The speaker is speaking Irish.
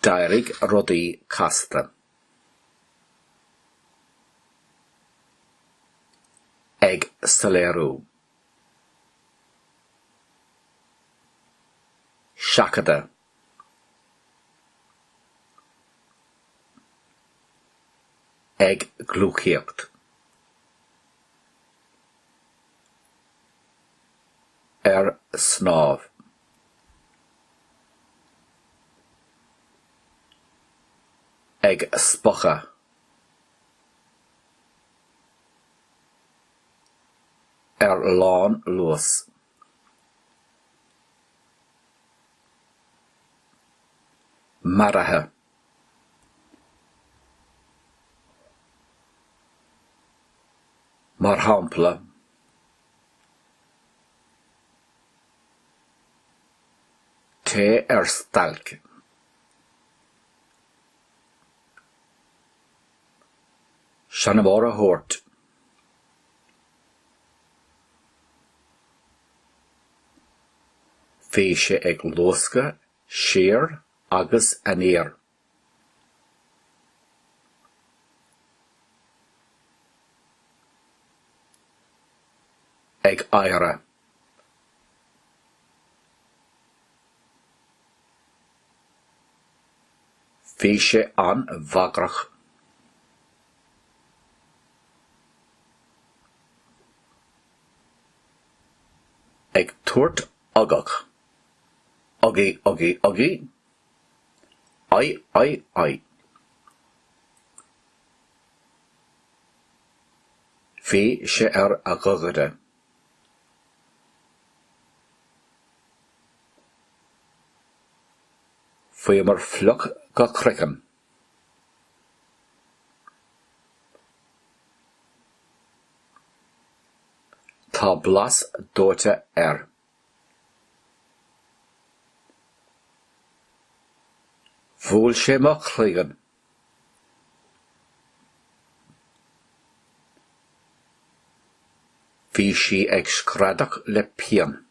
D'éirigh rudaí casta. Ag soiléiriú. Seachadadh. Ag gliúcaíocht. Ar snámh. Ag spochadh. Ar lánluas. Maraithe. Mar shampla. Téigh ar stailc. Seanmóir a thabhairt. Bhí sé ag luascadh siar agus aniar. Ag adhradh. Bhí sé an-bhagrach. Ag tabhairt ugach. Ugaí, ugaí, ugaí. Ai, ai, ai. Bhí sé ar a ghogaire. Bhíomar fliuch go craiceann. Tá blas dóite air. Bhuail sé mo chloigeann. Bhí sí ag screadach le pian.